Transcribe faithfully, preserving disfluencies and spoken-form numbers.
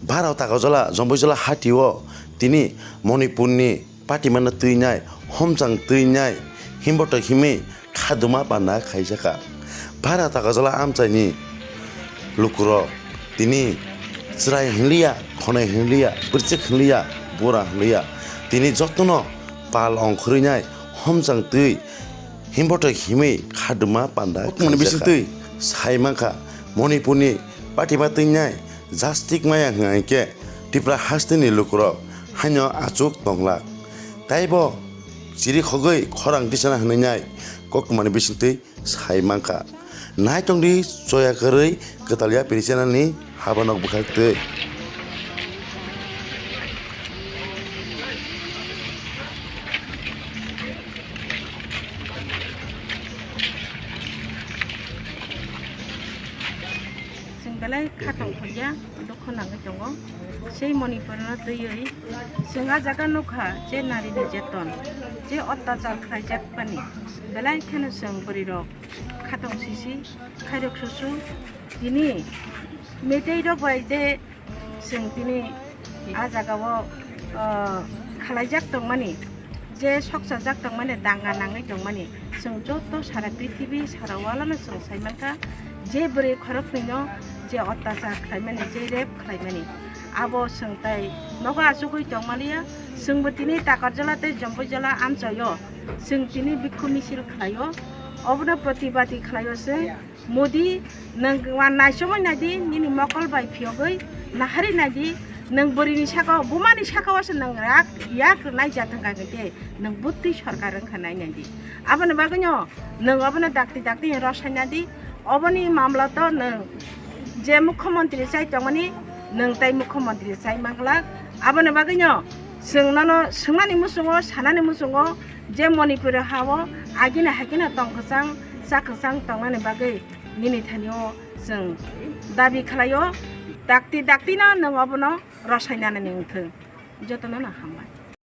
Bharot Agartala Jomboijola hatio tini Manipurni patimano twinai, homchang twinai, himbotok himwi khaduma panda khaijakha. Bharot Agartala amchaini lukurok tini chwrai hinliya, khonai hinliya, bwrwchwk hinliya, bura hinliya, tini jotono pal ongkhorwinai homchang twi himbotok himwi khaduma panda. Moni bisingtwi sai mankha, Manipurni patima twinai jastik maya hwnkha hinkhe Tripura hasteni lukurok haino achuk tonglak. Taibo chiri khogwi khorang tisana hwnwi nai koktwmani bisingtwi sai mankha. Naitongdi choya kwrwi kwtal yapri channelni habanok bwkhaktwi. Chwng belai khatong thokya, dukhu nangwi tongo. Sei Manipurno twiwi chwng a jaga nukha je nari nirjaton, je otyachar khlaijak pani, belai kheno chwng bwrwirok khatong sisi, khairok susu. Tini meitei rok bai je chwng tini a jagao, ah, khalaijak tongmani, je sokchajak tongmani, danga nangwi tongmani, chwng joto sara prithibi, sara world-o no chwng sai mankha, je bwrwi khoroknwino je otyachar khlaimani, je rape khlaimani, abo chwng tai nogo achugwi tongmaliya. Chwngbo tini Takarjala tei Jomboijola amchaio chwng tini bikhu misil khlaio, obono protibadi khlaio chwng. Modi, nwng wa naichomwi naidi, nini mokol bai phiyogwi nahari naidi, nwng bwrwini saka-o, bumani saka-o se nwng rak yak rwnai jathang kha khe, nwng bwtwi sorkar wngkha nai naidi. Aboni bagwino nwng obono dakti dakti rw sai naidi, oboni mamla to nwng je mukhyamantri chai tongmani, nwng tai mukhyamantri chai manglak. Aboni bagwino chwng nono swngmani muchungo, sanani muchungo, je Manipur ha-o agini haikhe no tong kwchang, cha kwchang tongnani bagwi nini thani-o chwng dabi khlaio, dakti dakti no nwng obono rw sai nanani wngthung. Jotono no hambai.